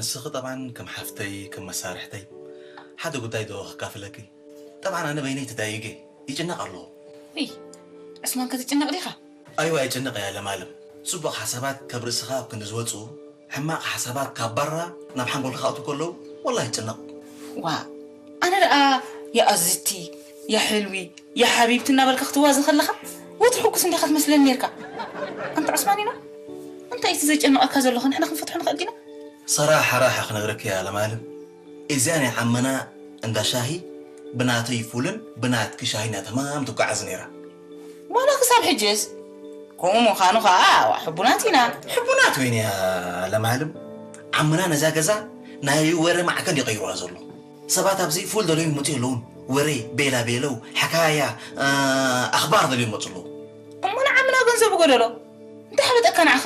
ንስኺ ጠብዓን ከም ሓፍተይ፣ ከም መሳርሕተይ ሓደ ጉዳይ ዶ ክካፍለኪ? ጠብዓን ኣነ በይነይ ተዳይገ ይጭነቕ ኣለኹ። እይ፣ ዕስማን ከ ትጭነቕ ዲኻ? ኣይዋ ኣይጭነቕ እያ ለማለም። ጽቡቕ ሓሳባት ካብ ርእስኻ ኣብ ክንዲ ዝወጹ፣ ሕማቕ ሓሳባት ካብ ባራ ናብ ሓንጎልካ ክኣትዉ ከለዉ ወላሂ ይጭነቕ። ዋ፣ ኣነ ደኣ የኣዝቲ፣ የሕልዊ፣ የሓቢብቲ እናበልካ ክትዋዘ ከለኻ ወትሩ ሕጉስ እንዲኻ ትመስለኒ ኔርካ። ኣንታ ዑስማኒኖ፣ እንታይ እቲ ዘጨንቐካ ዘሎ ንሕና ክንፈትሖ ንኽእል ዲና? ሰራሕ ሓራሕ ክነግረኪ እያ ለማለም። እዚኣ ናይ ዓመና እንዳ ሻሂ ብናተይ ፉልን ብናትኪ ሻሂን እያ ተማም ትጓዓዝ ነይራ። ዋላ ክሳብ ሕጅስ ከምኡ ምዃኑ ኸዓ ሕቡናት ኢና። ሕቡናት ወይን እያ ለማለም። ዓመና ነዛ ገዛ ናይ ወረ ማዕከን ይቐይሩዋ ዘሎ። ሰባት ኣብዚ ፉል ደልዮም ይመፁ የለውን። ወረ፣ ቤላ ቤለው፣ ሓካያ፣ ኣኽባር ደልዮም ይመፁ ኣለዉ። እሞ ንዓምና ገንዘቡ ጎደሎ እንታይ ሓበጠካ ንዓኻ?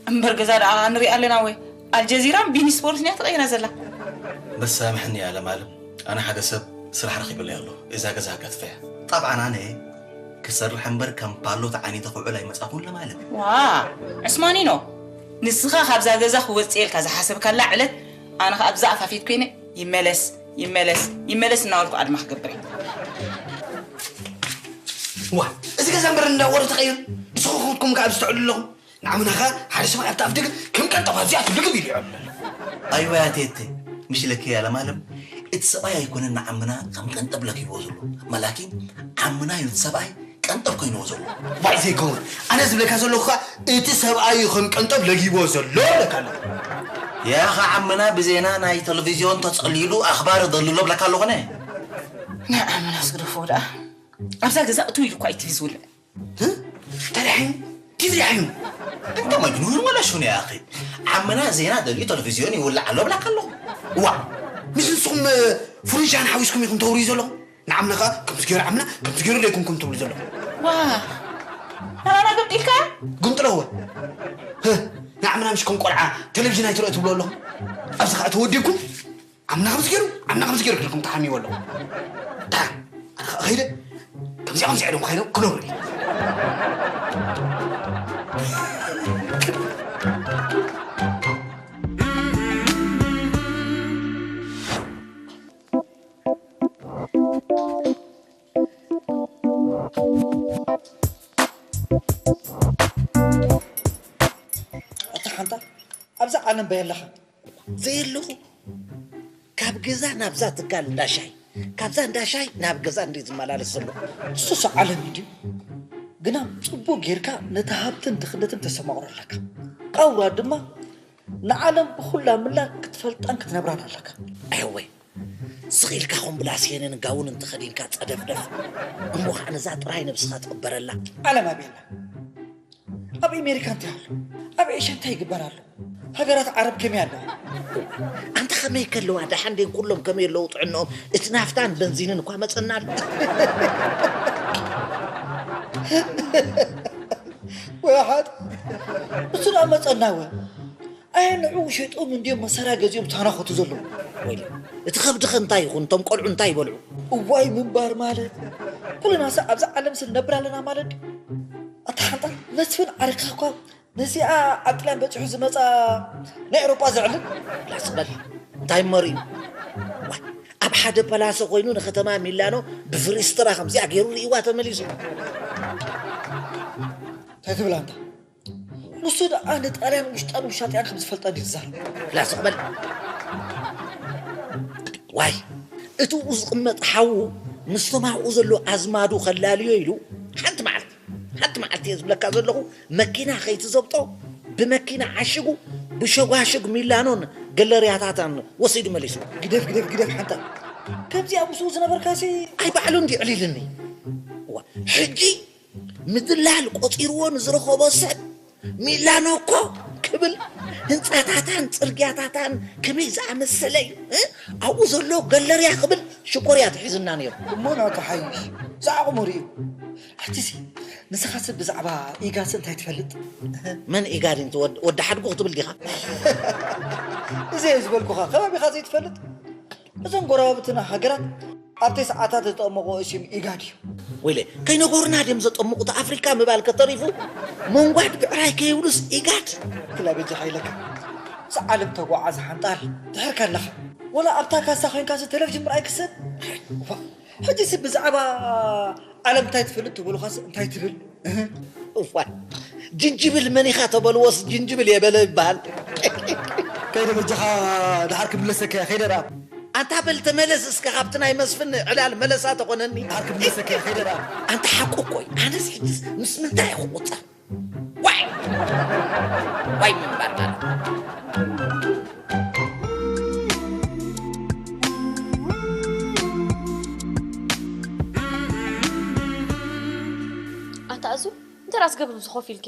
እምበር ገዛ ደኣ ንሪኣ ኣለና ወይ ኣልጀዚራን ቢን ስፖርትን እያ ተቐይራ ዘላ። በስ ሳምሕኒ ኣለማለም፣ ኣነ ሓደ ሰብ ስራሕ ረኺበለይ ኣሎ። እዛ ገዛ ከጥፍያ። ጣብዓን ኣነ ክሰርሕ እምበር ከም ፓሎ ተዓኒተ ክውዕል ኣይመጻኹን ለማለም። ዋ ዑስማኒኖ፣ ንስኻ ካብዛ ገዛ ክወጽእ ኢልካ ዝሓሰብካላ ዕለት ኣነ ኸኣ ኣብዛ ኣፋፌት ኮይነ ይመለስ ይመለስ ይመለስ እናበልኩ ኣድማ ክገብር እየ። ዋ እዚ ገዛ እምበር እንዳ ወረ ተቐይሩ ንስኹም ከ ኣብዚ ትዕሉ ኣለኹም። ንዓምናኻ ሓደ ሰብኣይ ኣብቲ ኣፍ ደገ ከም ቀልጠፋ እዚኣ ትልግብ ኢሉ ይዕሉ ኣሎ። ኣይወያ ቴቴ ምሽ ለኪ ያለ ማለም እቲ ሰብኣይ ኣይኮነን ንዓምና ከም ቀንጠብ ለኪብዎ ዘሎ መላኪን ዓምና እዩ እቲ ሰብኣይ ቀንጠብ ኮይንዎ ዘሎ። ዋይ ዘይከውን ኣነ ዝብለካ ዘለኹ ኸኣ እቲ ሰብኣይ እዩ ከም ቀንጠብ ለጊብዎ ዘሎ እብለካ ኣለኹ። ያኸ ዓምና ብዜና ናይ ቴሌቪዝዮን ተጸሊሉ ኣኽባር ደልሎ እብለካ ኣለኹ ኣነ። ንዓምና ስግደፍዎ ደኣ ኣብዛ ገዛ እትው ኢሉ እኳ እዩ ቲቪ ዝውልዕ። ተዳሒኑ ቲቪ ዳሒኑ። أنت مجنون ولا شنو يا أخي؟ ዓምና ዜና ደልዩ ቴሌቪዝዮን ይውልዕ ኣሎ እብለካ ኣለኹ። ዋ ምስ ንስኹም ፍሩይ ሻሂ ሓዊስኩም ኢኹም ተውርዩ ዘለኹም። ንዓምና ኸኣ ከምዚ ገይሩ ዓምና ከምዚ ገይሩ ኢለይኩምኩም ትብሉ ዘለኹም። ዋ ናባና ግምጢልካ? ግምጥለዎ። ንዓምና ምሽ ከም ቆልዓ ቴሌቪዥን ኣይትርእዩ ትብሉ ኣለኹም። ኣብዚ ኸኣ ተወዲብኩም ዓምና ከምዚ ገይሩ ዓምና ከምዚ ገይሩ ክልኩም ተሓሚዎ ኣለኹም። ዳ ኣነ ኸኣ ኸይደ ከምዚኣ ከምዚኣ ኢሎም ኸይዶም ክነብሩ እየ። ኣታ ሓንታ ኣብዛ ዓለም በየለኻ ዘየለኹ ካብ ገዛ ናብዛ ትካል እንዳሻይ ካብዛ እንዳሻይ ናብ ገዛ እንዲ ዝመላለስ ዘሎ እሱስ ዓለም እዩ ድዩ ግና ጽቡቅ ጌርካ ነቲ ሃብትን ድኽነትን ተሰማቕሮ ኣለካ ኣውራ ድማ ንዓለም ብኹላ ምላ ክትፈልጣን ክትነብራን ኣለካ ኣየወይ ስቕ ኢልካ ኹምብላስየንን ጋውንን ተኸዲንካ ጸደፍደፍ እሞ ኸዓ ነዛ ጥራይ ነብስኻ ትቕበረላ። ዓለም ኣበይ ኣላ? ኣብ ኤሜሪካ እንታይ ኣሎ? ኣብ ኤሽያ እንታይ ይግበር ኣሎ? ሃገራት ዓረብ ከመይ ኣለዋ? ኣንታ ኸመይ ከለዋ ደሓን ደን ኩሎም ከመይ ኣለዉ ጥዕንኦም እቲ ናፍታን በንዚንን እኳ መጸና ኣሎ። ወይ ሓጥ እሱ ደኣ መጸና ወ ኣየ ንዕኡ ሸይጦም እንድዮም መሳርያ ገዚኦም ዝተናኸቱ ዘለዉ። ወይለ እቲ ከብድኸ እንታይ ይኹን እቶም ቆልዑ እንታይ ይበልዑ? እዋይ ምንባር ማለት ኩልናሰ ኣብዛ ዓለምሲ ንነብር ኣለና ማለት ድዩ? ኣታ ሓንጣል መስፍን ዓርክኻ እኳ ነዚኣ ኣብ ጥልያን በጺሑ ዝመጻ ናይ ኤውሮጳ ዘዕልል። ላስ በል እንታይ እሞ ርእዩ? ዋይ ኣብ ሓደ ፓላሶ ኮይኑ ንከተማ ሚላኖ ብፍሪስትራ ከምዚኣ ገይሩ ርእይዋ ተመሊሱ። እንታይ ትብል ኣንታ? ንሱ ደኣ ንጣልያን ውሽጣን ውሻጢኣን ከም ዝፈልጣ ድዩ ዝዛረብ? ላስቕ በል ዋይ እቲኡ ዝቕመጥ ሓዉ ምስቶም ኣብኡ ዘሎ ኣዝማዱ ከላልዮ ኢሉ ሓንቲ መዓልቲ ሓንቲ መዓልቲ እየ ዝብለካ ዘለኹ መኪና ከይትዘብጦ ብመኪና ዓሽጉ ብሸጓሽግ ሚላኖን ገለርያታታን ወሲዱ መሊሱ ግደፍ ግደፍ ግደፍ ሓንታ ከምዚኣ ምስኡ ዝነበርካሲ ኣይ ባዕሉ እንዲ ዕሊልኒ ሕጂ ምድላል ቆጺርዎ ንዝረኸቦ ሰብ ሚላኖ እኮ ክብል ህንፃታታን ፅርግያታታን ከመይ ዝኣመሰለ እዩ ኣብኡ ዘሎ ገለርያ ክብል ሽኮር እያ ትሒዝና ነይሩ እሞ ናቱ ሓይሽ ዝዓቕሙ ርእዩ ሕቲሲ ንስኻስ ብዛዕባ ኢጋስ እንታይ ትፈልጥ መን ኢጋድ እንት ወዲ ሓድጉ ክትብል ዲኻ እዚ እየ ዝበልኩኻ ከባቢኻ ዘይትፈልጥ እዞም ጎረባብትና ሃገራት ኣብቲ ሰዓታት ዝጠመቑ እሲም ኢጋድ እዩ። ወይለ ከይነገሩና ድዮም ዘጠምቑ እቲ ኣፍሪካ ምባል ከተሪፉ መንጓድ ብዕራይ ከይብሉስ ኢጋድ ክላ በጃኻ ኢለካ ምስ ዓለም ተጓዓዝ ሓንጣል ድሕር ከለኻ፣ ወላ ኣብታ ካሳ ኮይንካስ ቴሌቪዥን ምርኣይ ክሰብ። ዋ፣ ሕጂስ ብዛዕባ ዓለም እንታይ ትፈልጥ ትብሉኻስ እንታይ ትብል? እህ። እዋይ፣ ጅንጅብል መን ኢኻ ተበልዎስ ጅንጅብል የበለ ይበሃል። ከይደ በጃኻ፣ ደሓር ክምለሰካ እየ፣ ከይደ ደኣ። ኣንታ በል ተመለስ እስከ ካብቲ ናይ መስፍን ዕላል መለሳ ተኾነኒ። ደሓር ክምለሰካ እየ፣ ከይደ ደኣ። ኣንታ ሓቁ እኮ እዩ። ኣነስ ሕጅስ ምስ ምንታይ እየ ክቑጸር? ዋይ! ዋይ ምንባር ማለት። ኣታ እዙ፣ እንተ ራስ ገብሩ ዝኾፍ ኢልኪ።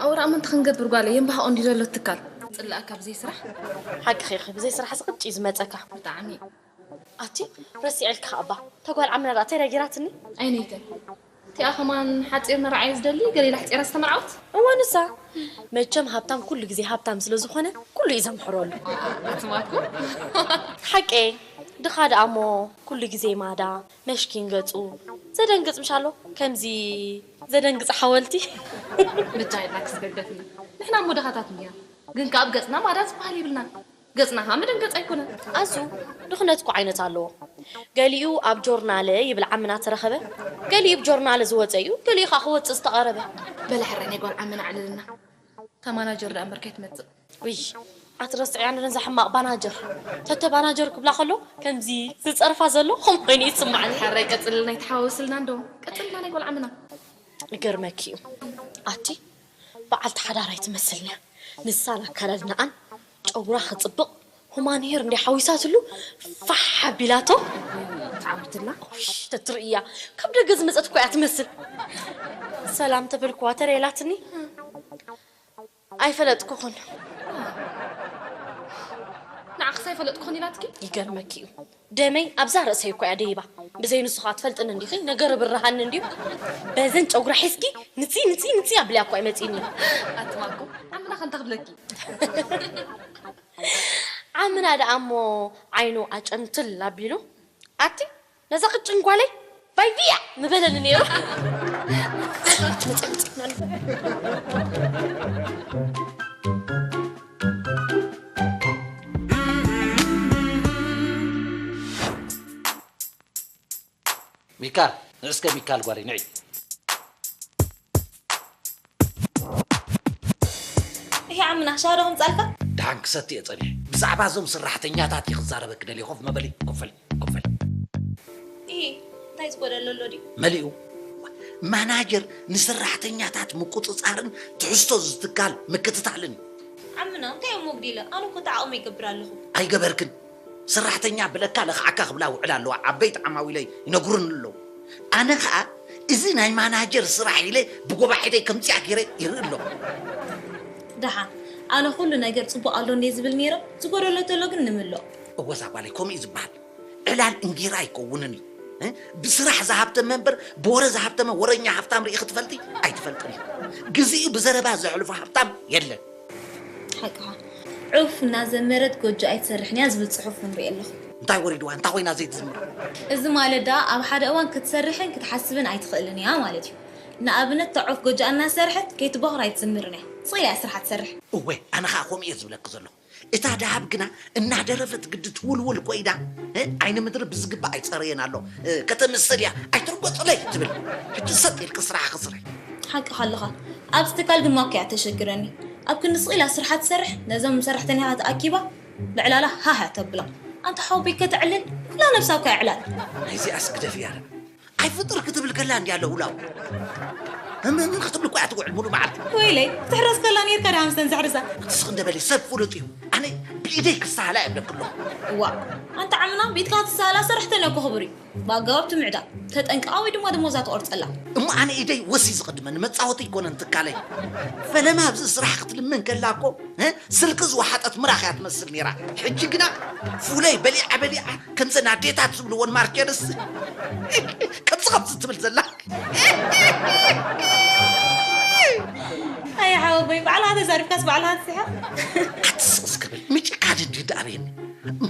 ኣውራ እሞ እንታይ ክንገብር ጓለይ፣ የንባህቆ እንዲ ዘሎ ትካል። ጽላእካ ብዘይ ስራሕ? ሓቅኺ ኢኺ፣ ብዘይ ስራሕ ስቕጭ እዩ ዝመጸካ። ብጣዕሚ። ኣቲ፣ ረሲዐልካ እባ። እታ ጓል ዓምና ደኣ እንታይ ደኣ ጌራትኒ? ኣይነይተ። እቲኣ ከማን ሓጺር መርዓ እየ ዝደሊ፣ ገሊላ ሓጺራ ዝተመርዓወት? እወ፣ ንሳ። መቸም ሃብታም ኩሉ ግዜ ሃብታም ስለ ዝኾነ፣ ኩሉ እዩ ዘምሕረሉ። ኣትማኩ? ሓቀይ። ድኻ ደኣ እሞ ኩሉ ግዜ ማዳ፣ መሽኪን ገጹ። ዘደንግጽ ምሽ ኣሎ፣ ከምዚ ዘደንግጽ ሓወልቲ። ብቻ ኢልና ክስገደፍና። ንሕና እሞ ድኻታት እንዲና። ግን ከኣ ኣብ ገጽና ማዳ ዝበሃል የብልናን። ገጽና ኸኣ መደንገጽ ኣይኮነን። ኣዙ፣ ድኽነት እኮ ዓይነት ኣለዎ። ገሊኡ ኣብ ጆርናለ ይብል ዓምና ተረኸበ፣ ገሊኡ ብጆርናለ ዝወጸ እዩ፣ ገሊኡ ኸኣ ክወጽእ ዝተቐረበ። በለ ሕራይ ናይ ጓል ዓምና ኣዕልልና። እታ ማናጀር ደኣ እምበር ከይትመጽእ። ውይ፣ ኣትረስዕያ ነዛ ሕማቕ ባናጀር። ተተ ባናጀር ክብላ ከሎ ከምዚ ዝጸርፋ ዘሎ ከምኡ ኮይኑ ይስማዓኒ። ሕራይ ቀጽልና፣ ኣይተሓዋውስልና እንዶ። ቀጽልና ናይ ጓል ዓምና። ይገርመኪ እዩ። ኣቲ በዓልቲ ሓዳር ኣይትመስልን እያ። ንሳን ኣካዳድናኣን ጨጉራ ክጽብቕ ሁማን ሄር እንድያ ሓዊሳትሉ ፋሕ ኣቢላቶ። ተዓዊትላ። እሽ፣ ተትርእያ ካብ ደገ ዝመጸት እኮ እያ ትመስል። ሰላም ተበልኩዋ ተረየላትኒ። ኣይፈለጥኩኹን። ንዓኽስ ኣይፈለጥኩኹን ኢላትኪ? ይገርመኪ እዩ። ደመይ ኣብዛ ርእሰይ እኮ እያ ደይባ። ብዘይ ንሱ ኸኣ ትፈልጥኒ እንዲኺ? ነገር ብርሃኒ እንድዩ። በዘን ጨጉራ ሒዝኪ ንጺ፣ ንጺ፣ ንጺ ኣብልያ እኮ እያ መጺኒ። ኣትማኩ፣ ዓምና ከ እንታይ ክብለኪ? ዓምና ደኣ እሞ ዓይኑ ኣጨንትል ኣቢሉ፣ ኣቲ ነዛ ቅጭን ጓለይ ባይ ቪያ ምበለኒ ነይሩ። ሚካል፣ ንዕስከ ሚካል ጓለይ፣ ንዒ። እሂ ዓምና፣ ሻሂ ዶ ከምጻልካ? ደሓን ክሰቲ እየ ጸኒሐ። ብዛዕባ እዞም ሰራሕተኛታት እየ ክዛረበኪ ደልየ። ኮፍ መበሊ፣ ኮፍ በሊ፣ ኮፍ በሊ። እሂ፣ እንታይ ዝጎደሎ ኣሎ ድዩ? መሊኡ። ማናጀር ንሰራሕተኛታት ምቁጽጻርን ትሕዝቶ ዝትካል ምክትታልን እዩ። ዓምና፣ እንታይ እሞ ኣጉዲለ? ኣነ እኮ እቲ ዓቕመይ ይገብር ኣለኹ። ኣይገበርክን። ሰራሕተኛ ብለካ ለኽዓካ ክብላ ውዕል ኣለዋ። ዓበይቲ ዓማዊለይ ይነግሩኒ ኣለዉ። ኣነ ኸኣ እዚ ናይ ማናጀር ስራሕ ኢለ ብጎባሒተይ ከምዚኣ ገይረ ይርኢ ኣለኹ። ደሓን፣ ኣነ ኩሉ ነገር ጽቡቕ ኣሎ እንድየ ዝብል ነይረ፣ ዝጎደሎ ተሎ ግን ንምልኦ። እወ እዛ ጓለይ፣ ከምኡ እዩ ዝበሃል። ዕላል እንጌራ ኣይከውንን እዩ። እ? ብስራሕ ዝሃብተመ እምበር ብወረ ዝሃብተመ ወረኛ ሃብታም ርኢኺ ትፈልጢ? ኣይትፈልጥን ኢኺ። ግዜኡ ብዘረባ ዘሕልፎ ሃብታም የለን። ሓቅኻ። ዑፍ እናዘመረት ጎጆ ኣይትሰርሕን እያ ዝብል ጽሑፍ ንርኢ ኣለኹ። እንታይ ወሪድዋ? እንታይ ኮይና ዘይትዝምር? እዚ ማለት ደኣ ኣብ ሓደ እዋን ክትሰርሕን ክትሓስብን ኣይትኽእልን እያ ማለት እዩ። ንኣብነት እታ ዑፍ ጎጆኣ እናሰርሐት ከይትቦኽር ኣይትዝምርን እያ። ስቕ ኢላ እያ ስርሓ ትሰርሕ። እወ፣ ኣነ ኸኣ ከምኡ እየ ዝብለኪ ዘለኹ። እታ ደሃብ ግና እናደረፈት ግዲ ትውልውል ኮይና፣ እ፣ ዓይኒ ምድሪ ብዝግባእ ኣይጸረየን ኣሎ፣ እ፣ ከተምስል እያ፣ ኣይትርጎጽለይ ትብል። ሕጂ ሰጥ ኢልኪ ስራሕኺ ስርሒ። ሓቅኻ ኣለኻ። ኣብዚ ትካል ድማ እኮ እያ ተሸግረኒ። ኣብ ክንዲ ስቕ ኢላ ስርሓ ትሰርሕ፣ ነዞም ሰራሕተኛታት ኣኪባ ብዕላላ ሃህ እያ ተብሎም። ኣንታ ሓወቦይ ከተዕልል፣ ኩላ ነብሳ እኮ እያ ዕላል። ናይዚኣስ ግደፍያ ደኣ። ኣይፍጥር ክትብል ከላ እንድያ ለውላው። ህምም ክትብል እኮ እያ ትውዕል ሙሉእ መዓልቲ። ወይለይ፣ ክትሕረስ ከላ ኔርካ ደኣ ምስተን ዘሕርሳ። እስኺ እንደ በሊ ሰብ ፍሉጥ እዩ። ኣነ ብኢደይ ክሳሃላ እየ እብለኪ ኣለኹ። እዋእ፣ ኣንታ ዓምና፣ ብኢድካ ክትሳሃላ ሰራሕተኛ እኮ ክቡር እዩ። ብኣገባብ ትምዕዳ፣ ተጠንቅቓ ወይ ድማ ደሞዛ ትቖርጸላ። እሞ ኣነ ኢደይ ወሲ ዝቕድመኒ፣ መጻወቲ ኣይኮነን ትካለይ። ፈለማ ኣብዚ ስራሕ ክትልምን ከላ እኮ፣ እ፣ ስልኪ ዝወሓጠት ምራኽ እያ ትመስል ነይራ። ሕጂ ግና ፉለይ በሊዓ በሊዓ፣ ከምዘን ኣዴታት ዝብልወን ማርቸደስ ከምዚ ከምዚ ትብል ዘላ። ኣይ ሓወቦይ፣ ባዕልኻ ተዛሪብካስ ባዕልኻ ትስሕቕ። ኣትስቕ እስከ በል፣ ምጭካድ እንድዩ ደኣበየኒ።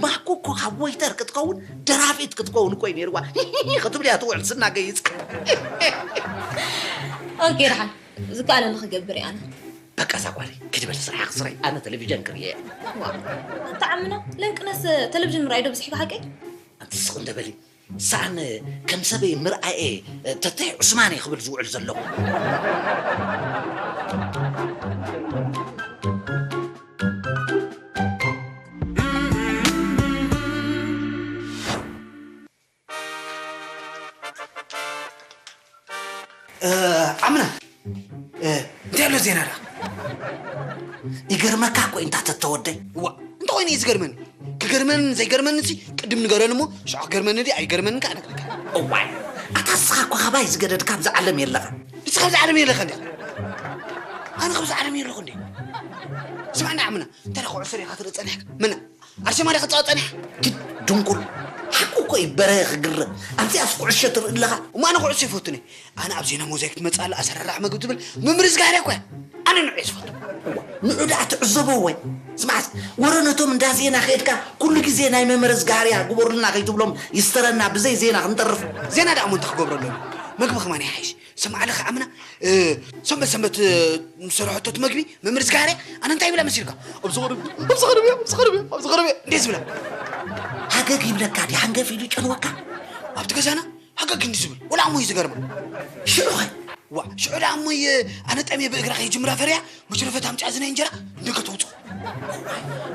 ማኮ እኮ ካብ ወይተር ክትከውን ደራፊት ክትከውን እኮ እዩ ነይርዋ። ክትብል እያ ትውዕል ስና ገይጻ። ኦኬ፣ ደሓን። ዝከኣለኒ ክገብር እየ ኣነ። በቃ እዛ ጓለይ፣ ኪዲ በሊ ስራሕኺ ስረይ፣ ኣነ ቴሌቪዥን ክርእየ። ዋ፣ ኣታ ዓምና፣ ለንቅነስ ቴሌቪዥን ምርኣይ ዶ ብዝሕካ ሓቀይ? ኣንቲ ስቕ እንደ በሊ፣ ሰኣን ከም ሰበይ ምርኣየ፣ ተተይ ዑስማን እየ ክብል ዝውዕል ዘለኹ። እ፣ ዓምና፣ እ፣ እንታይ ኣሎ ዜና ደኣ? ይገርመካ እኮ እዩ እንታ ተተወደይ። እዋ፣ እንተኾይኑ እዩ ዝገርመኒ። ክገርመን ዘይገርመን ሲ ቅድም ንገረን እሞ፣ ሽዑ ክገርመኒ ድዩ ኣይገርመንን ከኣ እነግረካ። እዋይ፣ ኣታ ንስኻ እኮ ካባይ ዝገደድካ ኣብዚ ዓለም የለኻ። ንስኻ ኣብዚ ዓለም የለኻ እንዲኻ። ኣነ ካብዚ ዓለም የለኹ እንዴ? ስማዕና ዓምና፣ እንታይ ደኣ ኩዕሶ ርኢኻ ትርኢ ጸኒሕካ? ምና፣ ኣርሰማ ዲኻ ትጻወት ጸኒሕካ? ኪድ ድንቁር። ሓቁ እኮ እዩ በረ ክግርም። ኣብዚኣስ ኩዕሾ ትርኢ ኣለኻ? እሞ ኣነ ኩዕሶ ይፈቱን እየ። ኣነ ኣብ ዜና ሞዛይክ ትመጽእ ኣላ፣ ኣሰራርሓ መግቢ ትብል፣ ምምርዝጋር እኮ እያ። ኣነ ንዑ እየ ዝፈቱ። እዋ፣ ንዑ ደኣ ትዕዘቦ ወይ? ስማዕስ፣ ወረ ነቶም እንዳ ዜና ከይድካ ኩሉ ግዜ ናይ መምረዝጋርያ ግበሩልና ከይትብሎም ይስተረና ብዘይ ዜና ክንተርፍ። ዜና ደኣ እሞ እንታይ ክገብረሉ ኣሎ? መግቢ ከማን ይሓይሽ። ስማዕ ኣለኻ ዓምና፣ እ፣ ሰንበት ሰንበት፣ እ፣ ዝሰርሐቶ እቲ መግቢ መምህር ዝጋሃርያ፣ ኣነ እንታይ ይብላ መሲልካ? ኣብዚ ቐርብ፣ ኣብዚ ቐርብ እያ፣ ኣብዚ ቐርብ እያ፣ ኣብዚ ቐርብ እያ፣ እንዴ ዝብላ። ሃገግ ይብለካ ድዩ? ሃንገፍ ኢሉ ይጨንወካ? ኣብቲ ገዛና ሃገግ እንዲ ዝብል፣ ወላ እሞ እዩ ዝገርማ። ሽዑ ኸ? ዋ፣ ሽዑ ደኣ እሞ እየ፣ ኣነ ጠምየ ብእግራ ከይጅምራ ፈርያ፣ መሽረፈት ኣምፅኣ ዝናይ እንጀራ እንደገ ተውፅኦ።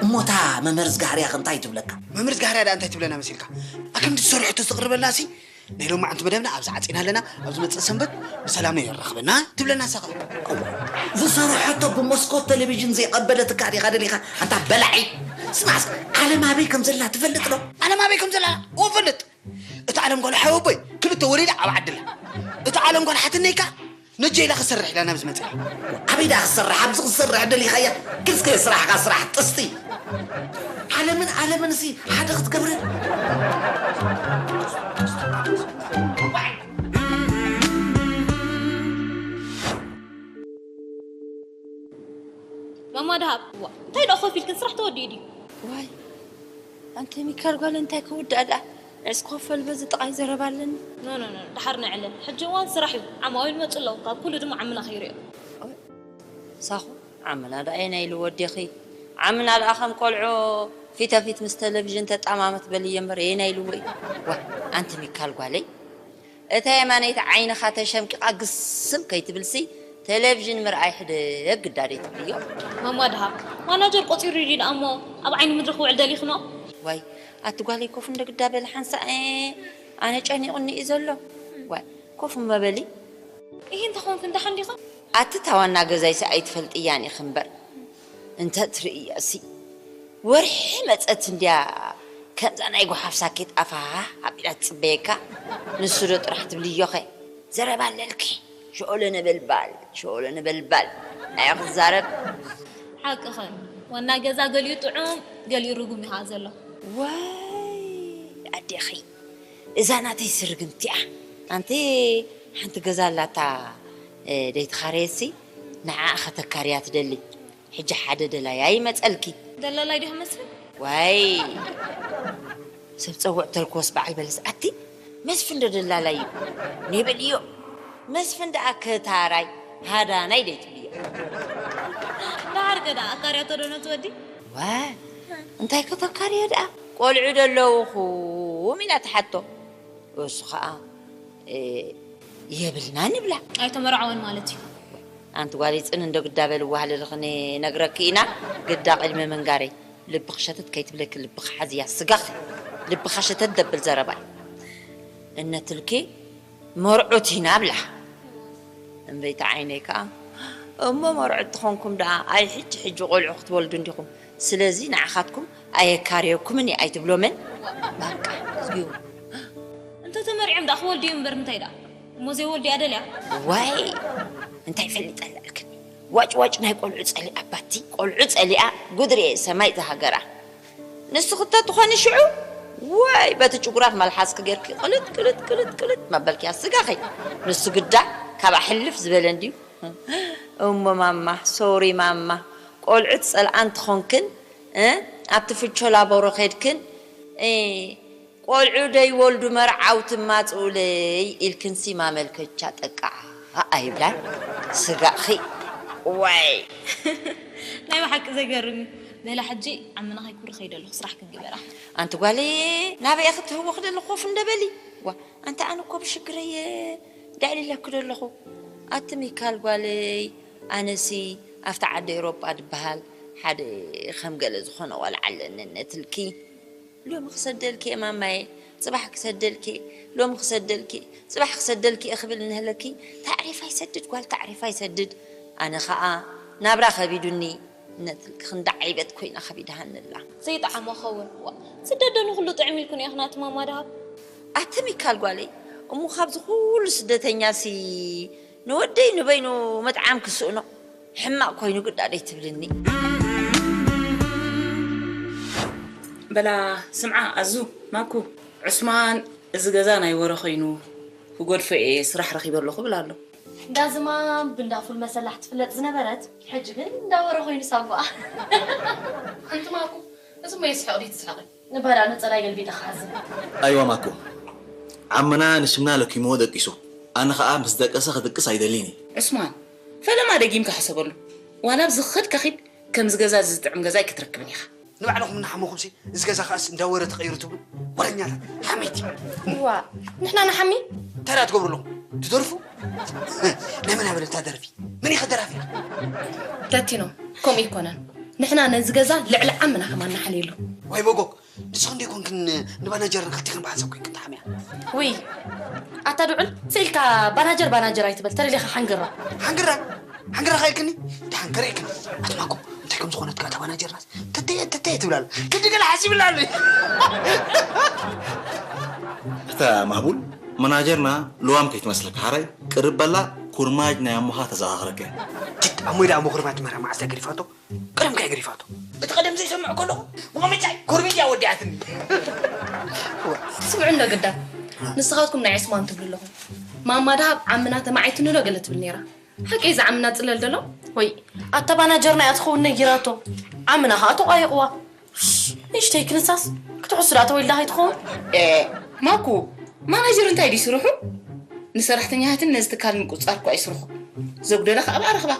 እሞ እታ መምህር ዝጋሃርያ ኸ እንታይ ትብለካ? መምህር ዝጋሃርያ ደኣ እንታይ ትብለና መሲልካ? ኣከምቲ ዝሰርሐቶ ዝተቕርበልና ሲ፣ ናይ ሎማዓንቲ መደብና ኣብዚ ዓጺና ኣለና፣ ኣብ ዝመጽእ ሰንበት ብሰላም የራኽበና ትብለና ንሳ ኸኣ። እዋ፣ ዝሰርሖቶ ብመስኮት ቴሌቪዥን ዘይቐበለትካ ዲኻ ደሊኻ ኣንታ በላዒ? ስማዕስ፣ ዓለም ኣበይ ከም ዘላ ትፈልጥ ዶ? ዓለም ኣበይ ከም ዘላ እፈልጥ። እታ ዓለም ጓል ሓወቦይ ክልተ ወሊዳ ኣብ ዓድላ። እታ ዓለም ጓል ሓትነይ ከኣ ነጀ ኢላ ክሰርሕ ኢላ ናብዚ መጺኣ። ኣበይ ደኣ ክሰርሕ? ኣብዚ ክሰርሕ ደሊኻያ? ግልጽ ከየ ስራሕካ ስራሕ ጥስቲ። ዓለምን ዓለምን ሲ ሓደ ክትገብረን። ማማ ደሃብ፣ ዋ፣ እንታይ ደኣ ኮፍ ኢልክን ስራሕ ተወዲኡ ድዩ? ዋይ፣ ኣንቲ ሚካል ጓል እንታይ ክውዳእ ደኣ? ንዕስ ኮፍ በል በዚ ጥቓይ ዘረባ ኣለኒ። ኖ፣ ኖ፣ ኖ፣ ደሓር ነዕልል። ሕጂ እዋን ስራሕ እዩ። ዓማዊል ይመጹ ኣለዉ። ካብ ኩሉ ድማ ዓምና ከይሪኦ። ሳኹ፣ ዓምና ደኣ የናይ ኢልዎ ኣዴኺ? ዓምና ደኣ ከም ቆልዑ ፊተፊት ምስ ቴሌቪዥን ተጣማመት በልዮ እምበር የናይ ኢልዎ እዩ? ዋ፣ ኣንቲ ሚካል ጓለይ፣ እታ የማነይቲ ዓይንኻ ተሸምቂቓ ግስም ከይትብልሲ፣ ቴሌቪዥን ምርኣይ ሕደግ ግዳደይ ትብልዮ። ማማ ደሃብ፣ ማናጀር ቆጺሩ ድዩ ደኣ እሞ ኣብ ዓይኒ ምድሪ ክውዕል ደሊኽኖ? ዋይ፣ ኣቲ ጓለይ ኮፍ እንደ ግዳ በሊ ሓንሳእ፣ ኣነ ጨኒቑኒ እዩ ዘሎ። ዋይ፣ ኮፍ እሞ በሊ። ኢሂ፣ እንተ ኾንኪ እንዳ ሓንዲኻ? ኣቲ እታ ዋና ገዛይሲ ኣይትፈልጥያን ኢኺ እምበር፣ እንተ ትርእያሲ፣ ወርሒ መጸት እንድያ ከምዛ ናይ ጓሓፍ ሳኬት ኣፋ ኣቢላ ትጽበየካ። ንሱ ዶ ጥራሕ ትብልዮኸ? ዘረባ ኣለልኪ። ሸኦለ ነበልባል፣ ሸኦለ ነበልባል። ኣያ ክዛረብ። ሓቅኽን። ዋና ገዛ ገሊኡ ጥዑም፣ ገሊኡ ርጉም እዩ ኸኣ ዘሎ። ዋይ፣ ኣዴኺ። እዛ ናተይ ስርግምቲ እያ። ኣንቲ ሓንቲ ገዛ ኣላታ፣ እ፣ ደይትኻረየሲ፣ ንዓኣ ከተካርያ ትደሊ። ሕጂ ሓደ ደላያ ይመጸልኪ። ደላላይ ዲኻ መስፍን? ዋይ፣ ሰብ ጸውዕ ተልኮስ በዓል በለስ ኣቲ፣ መስፍን ዶ ደላላይ እዩ? ኔበልዮ። መስፍን ደኣ ከታራይ፣ ሃዳናይ ደይትብልዮ። ደሓር ከ ደኣ ኣካርያቶ ዶ ነቲ ወዲ? ዋ፣ እንታይ ከተካርዮ ደኣ? ቆልዑ ዶ ኣለውኹም ኢላ ትሓቶ። እሱ ኸኣ፣ እ፣ የብልናን ይብላ። ኣይተመርዓወን ማለት እዩ። ኣንቲ ጓለይ ጽን እንዶ ግዳ በልዋ ሃለልኽኒ ነግረኪ ኢና። ግዳ ቅድሚ ምንጋረይ ልብኺ ሸተት ከይትብለኪ ልብኺ ሓዝያ ስጋኺ። ልብኻ ሸተት ደብል ዘረባ እዩ። እነትልኪ መርዑት ኢና ብላ። እምበይታ ዓይነይ ከኣ፣ እሞ መርዑት ትኾንኩም ደኣ ኣይ ሕጂ ሕጂ ቆልዑ ክትወልዱ እንዲኹም። ስለዚ ንዓኻትኩም ኣየካርየኩምን እየ ኣይትብሎምን። በቃ፣ እዝጊዮ። እንተ ተመርዕዮም ደኣ ክወልዱ እዮም እምበር ምንታይ ደኣ? እሞ ዘይወልዱ እያ ደልያ? ዋይ፣ እንታይ ፈልጠላ እልክኒ? ዋጭ ዋጭ ናይ ቆልዑ ጸሊኣ ባቲ፣ ቆልዑ ጸሊኣ ጉድሪ እየ ሰማይ ዝሃገራ። ንስኺ እተ ትኾኒ ሽዑ፣ ዋይ፣ በቲ ጭጉራፍ መልሓስኪ ጌርኪ ቅልጥ፣ ቅልጥ፣ ቅልጥ፣ ቅልጥ መበልኪያ ስጋኺ። ንሱ ግዳ ካብኣ ሕልፍ ዝበለ እንድዩ። እሞ ማማ፣ ሶሪ ማማ፣ ቆልዑ ትጸልኣ እንትኾንክን፣ እ፣ ኣብቲ ፍቾ ላቦሮ ኸድክን፣ እ፣ ቆልዑ ደይወልዱ መርዓውቲ ማጽኡለይ ኢልክንሲ ማመልከቻ ጠቃዓ ኣይብላን። ስጋኺ። ዋይ ናይ ብሓቂ ዘገርም እዩ። በላ ሕጂ ዓምና ከይኩሪ ከይደ ኣለኹ ስራሕ ክንግበራ። ኣንቲ ጓለይ ናበይ ክትህወኽ ደለኹ ኮፍ እንደበሊ። ዋ ኣንቲ ኣነ እኮ ብሽግረየ ደዕሊለኪ ደለኹ። ኣቲ ሚካል ጓለይ ኣነሲ ኣብቲ ዓዲ ኤውሮጳ ድበሃል ሓደ ከም ገለ ዝኾነ ቆልዓ ኣለኒ ነትልኪ። ሎሚ ክሰደልኪ እየ ማማየ፣ ጽባሕ ክሰደልኪ እየ፣ ሎሚ ክሰደልኪ እየ፣ ጽባሕ ክሰደልኪ እየ ክብል እንህለኪ፣ ታዕሪፋ ይሰድድ ጓል ታዕሪፋ ይሰድድ። ኣነ ኸኣ ናብራ ኸቢዱኒ፣ ነትልኪ ክንዲ ዓይበት ኮይና ኸቢድሃኒ ኣላ። ዘይጠዓሞ ኸውን። ዋ፣ ስደት ዶ ንኹሉ ጥዕም ኢልኩን ኢኽና ትማማ ደሃብ? ኣቲ ሚካል ጓለይ፣ እሞ ካብዚ ኩሉ ስደተኛሲ ንወደይ ንበይኑ ምጥዓም ክስእኖ ሕማቕ ኮይኑ ግዳ ደይትብልኒ። በላ ስምዓ ኣዙ፣ ማኩ፣ ዑስማን እዚ ገዛ ናይ ወረ ኮይኑ ክገድፎ እየ ስራሕ ረኺበ ኣለኹ ብል ኣሎ። እንዳ ዝማም ብእንዳ ፉል መሰላሕ ትፍለጥ ዝነበረት ሕጂ ግን እንዳ ወረ ኮይኑ ሳጓኣ። ኣንቲ ማኩ፣ እዚ እሞ የስሕቕ ድዩ ትስሕቒ? ንባዳ ነጸላይ ገልቢጠ ክሓዝን። ኣይዋ ማኮ፣ ዓምና ንሽምና ለኪምዎ ደቂሱ፣ ኣነ ኸኣ ምስ ደቀሰ ክድቅስ ኣይደልን እየ። ዑስማን፣ ፈለማ ደጊምካ ሕሰበሉ። ዋላ ኣብዚ ክኸድካ ኺድ፣ ከምዚ ገዛ እዚ ዝጥዕም ገዛ ኣይክትረክብን ኢኻ። ንባዕልኹም እናሓመኹምሲ እዚ ገዛ ኸኣስ እንዳ ወረ ተቐይሩ ትብሉ ወረኛታት ሓመይቲ። ዋ ንሕና ንሓሚ እንታይ ደኣ ትገብሩ ኣለኹም ትደርፉ? ናይ መን ኣበለ እታ ደርፊ? መን ኢኸ ደራፊ ኢኻ? ተቲኖ ከምኡ ኣይኮነን ንሕና ነዚ ገዛ ልዕሊ ዓምና ከማን ንሓልየሉ። ዋይ በጎክ ንስኽን ዶ ኣይኮንክን ንባናጀርና ክልቲኽን ብሓንሳብ ኮይንክን ትሓምያ? ውይ ኣታ ድዑል ስኢልካ ባናጀር ባናጀር ኣይትበል ተደሊኻ ሓንግራ። ሓንግራ ሓንግራ ኸ ኢልክኒ? ደሓን ከርእየክን። ኣቲ ማኮ እንታይ ከም ዝኾነትካ እታ ባናጀርናስ ተተየ ተተየ ትብል ኣላ። ክንዲ ገለ ሓሲብላ ኣሎ። እታ ማህቡል መናጀርና ልዋም ከይትመስለካ ሓራይ ቅርብ በላ ኩርማጅ ናይ ኣሞኻ ተዘኻኽረከ። ጅድ ኣሞይ ደኣ እሞ ኩርማጅ መራ መዓስ እያ ገዲፋቶ? ቀደም ከይ ገዲፋቶ። እቲ ቀደም ዘይሰምዕ ከለኹ ሞመቻይ ኮርሚጅ እያ ወዲኣትኒ። ስምዑ እንዶ ግዳ ንስኻትኩም ናይ ዑስማን ትብሉ ኣለኹም። ማማ ደሃብ ዓምና ተማዓይትኒ ዶ ገለ ትብል ነይራ። ሓቀይ ዝዓምና ጽለል ደሎ? ወይ ኣታ ባናጀርና እያ ትኸውን ነጊራቶ። ዓምና ኸኣ ተቋይቕዋ። ንእሽተይ ክንሳስ ክትሕሱ ደኣ ተወሊዳ ከይትኸውን? ኤ ማኩ ማናጀር እንታይ ድዩ ስርሑ? ንሰራሕተኛታትን ነዚ ትካል ምቁጽጻር እኳ እዩ ስርሑ። ዘጉደለ ከኣ ብኣ ረኽባ።